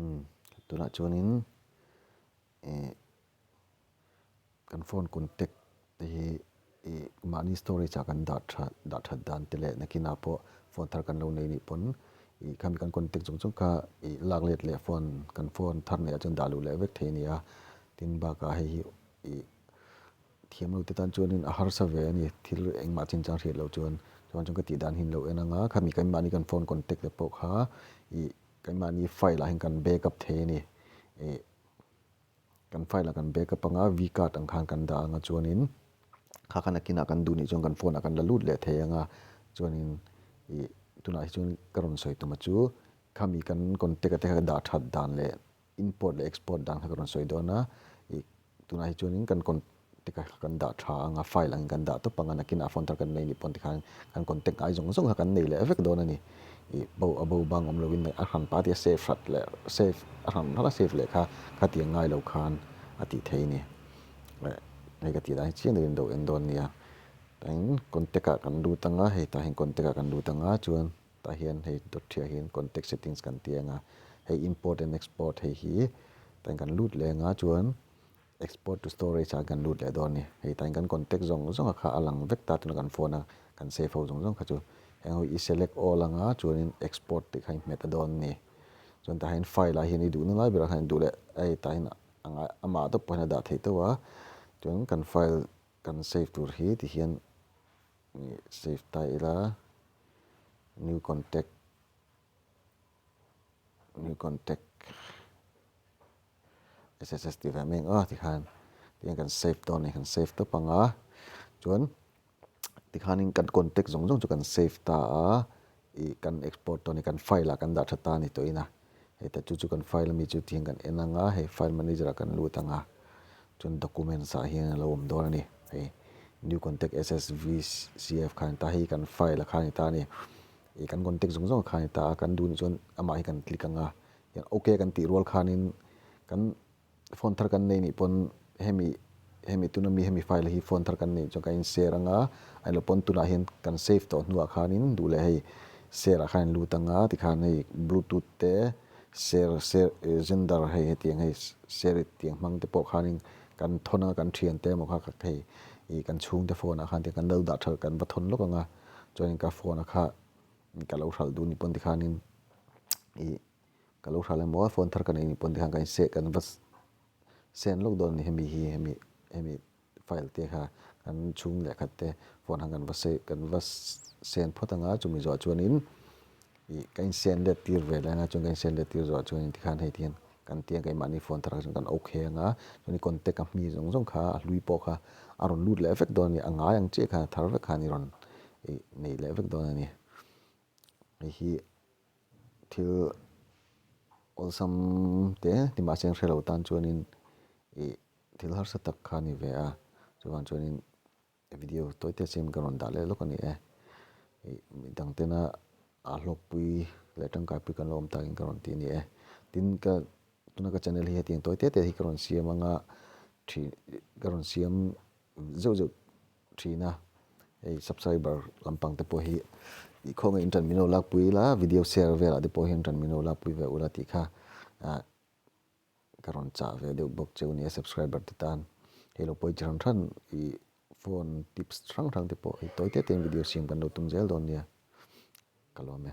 Umm tunah chuanin ih kan phone contact te hi ih mahni storage ah kan dah that dah that dan te leh nakinah pawh phone thar kan lo nei nih pawn ih khami kan contact zawng zawng kha ih lak let leh phone kan phone thar neih ah chuan dah luh leh vek thei a ni a, tin bakah hei hi ih thiam lo te tan chuanin a harsa ve a ni thil engmah chinchang hriat loh chuan chuan chuan ka tih dan hi an lo en ang a khami keimahni kan phone contact te pawh kha ih keimahni file ah hian kan backup thei a ni ih kan file ah kan backup anga vcard ang khan kan dah anga chuanin kha kha nakinah kan duh nih chuan kan phone ah kan la lut leh thei anga chuanin ih tunah hi chuan ka rawn sawi tum a chu khami kan contact a te kha dah that dan leh import leh export dan kha ka rawn sawi dawn a ih tunah hi chuanin kan contact a kan dah tha anga file angin kan dah tawp anga nakinah phone thar kan nei nih pawn tikhan kan contact ngai zawng zawng kha kan nei leh vek dawn a ni ih bo a bo bang awm lovin a hran pa tia save hrat leh save a hran hrat a save leh kha khatiang ngai lo khan a tih theih a ni eh hei ka tih dan hi chiang deuhin lo en dawn nia eng contact ah kan lut anga hei tah hian contact ah kan lut anga chuan. Tah hian hei dawt thiah hian contact settings kan ti ang a, hei import and export hei hi tah hian kan lut leh ang a chuan export to storage ah kan lut leh dawn a ni. Hei tah hian kan contact zawng zawng a kha a lang vek ta tuna kan phone a kan save ho zawng zawng kha chu heng ho i select all ang a chuanin export tih kha i hmet a dawn a ni. Chuan tah hian file ah hian i duhna lai berah khan i duh leh hei tah hian a ngai amah tawp pawh hian a dah theih teuh a chuan kan file kan save tur hi tihian save ta ila new contact new contact sss tih ve mai ang aw tikhan tihian kan save dawn a ni kan save tawp ang a chuan tikhanin kan contact zawng zawng chu kan save ta a ih kan export dawn a ni kan file ah kan dah tha ta a ni tawh in a heta chu chu kan file ami chu tihian kan en ang a hei file manager ah kan lut ang a chuan documents ah hian a lo awm dawn a ni hei new contact ssvcf kha a ni ta hei kan file a kha a ni ta a ni ih kan contact zawng zawng kha a ni ta a kan duh nih chuan amah hi kan click ang a hian ok kan tih rual khanin kan phone thar kan nei nih pawn hemi hemi tuna mi hemi file hi phone thar kan neih chuan kan in share anga a ilo pawn tunah hian kan save tawh hnuah khanin duh leh hei share ah khan in lut anga tikhan hei bluetooth te share share gender hei hetiang hei share it tiang hmang te pawh khanin kan thawn anga kan thian te emaw kha hei ih kan chhungte phone ah khan tiang kan lo dah tha kan va thawn lawk anga chuanin ka phone a kha ka lo hralh duh ni pawn tikhanin ih. Ka lo hral emaw phone thar ka nei ni pawn tikhan kan seh kan va send lawk dawn a ni hemi hi hemi hemi file te kha kan chhung leh khat te phone khan kan va seh kan va send phawt ang a chumi zawh chuanin ih ka in send let tir ve leh anga chuan ka in send let tir zawh chuanin tikhan hei tihian kan tia keimahni phone thar ah chuan kan ok ang a chuan i contact a hmi zawng zawng kha a hlui pawh kha a rawn lut leh vek dawn a ni a ngai ang chiah khan a thar vek khan i rawn ih nei leh vek dawn a ni hei hi. Thil awlsam te ni mahse an hre lo tan chuanin ih thil harsa tak kha a ni ve a chuvang chuanin video tawi te siam ka rawn dah leh lawk a ni e ih midang tena a hlawkpui leh tangkaipui kan lo awm takin ka rawn ti a ni e tin ka tuna ka channel hi hetiang tawi te te hi ka rawn siam anga thin ka rawn siam zeuh zeuh thin a, hei subscriber lampang te pawh hi ih khawngaih in tan min lo lakpui ila video share velah te pawh hian tan min lo lakpui ve ula tih kha ah ka rawn chah ve deuh bawk cheu nia subscriber te tan hei lo pawi chi hran hran ih phone tips hrang hrang te pawh hei tawi te te in video siam kan lo tum zel dawn nia ka lawm e.